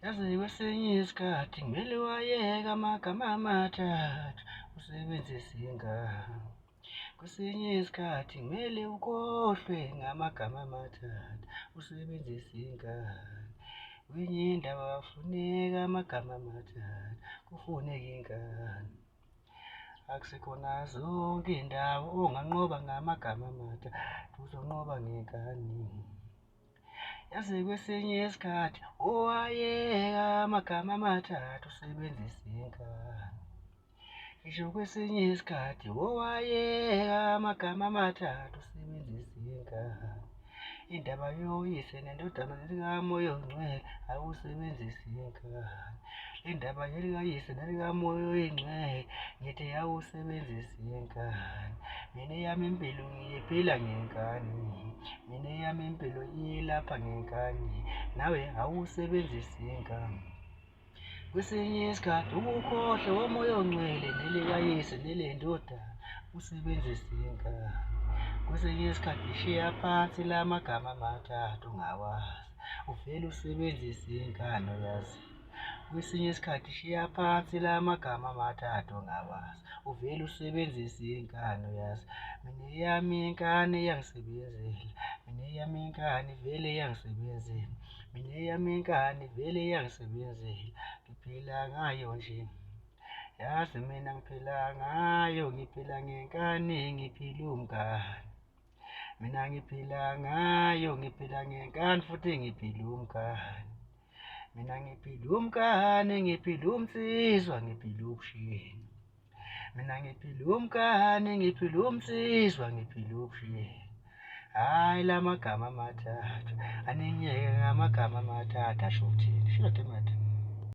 Yazi kwesinye isikhathi kumele wayeke amagama amathathu usebenzise ingane. Kwesinye isikhathi kumele ukhohlwe ngamagama amathathu usebenzise ingane. Kwenye indaba afuneka amagama amathathu kufuneka ingane. Akusekhona zonke iy'ndawo onganqoba ngamagama amathathu uzonqoba ngenkani. Yazi kwesinye isikhathi owayeka amagama amathathu usebenzise inkani. Ngisho kwesinye isikhathi owayeka amagama amathathu usebenzise inkani. Indaba yoyise nendodana nelikaMoya oNgcwele awusebenzisi inkani. Indaba yelikayise nelikaMoya oyiNgcwele ngithi awusebenzisi inkani. Mina eyami impilo ngiyiphila ngenkani. Mina eyami impilo iyilapha ngenkani. Nawe awusebenzisi inkani. Kwesinye isikhathi ukukhohlwa womoya ongcwele nelikayise nelendodana usebenzise inkani. Kwesinye isikhathi shiya phansi la magama amathathu ungawazi, uvele usebenzise inkani oyazi. Kwesinye isikhathi shiya phansi la magama amathathu ungawazi, uvele usebenzise inkani oyazi. Mina eyami inkani iyangisebenzela, mina eyami inkani vele iyangisebenzela. Mina eyami inkani vele iyangisebenzela, ngiphila ngayo nje. Yazi mina ngiphila ngayo, ngiphila ngenkani, ngiphila umngani. Mina ngiphila ngayo, ngiphila ngenkani futhi ngiphila umngani. Mina ngiphila umngani, ngiphila umsizwa, ngiphila ubushini. Mina ngiphila umkani, ngiphila umsizwa, ngiphila ubushini. Hhayi la magama amathathu, aninyeke ngamagama amathathu asho ukuthini? Sho dammit.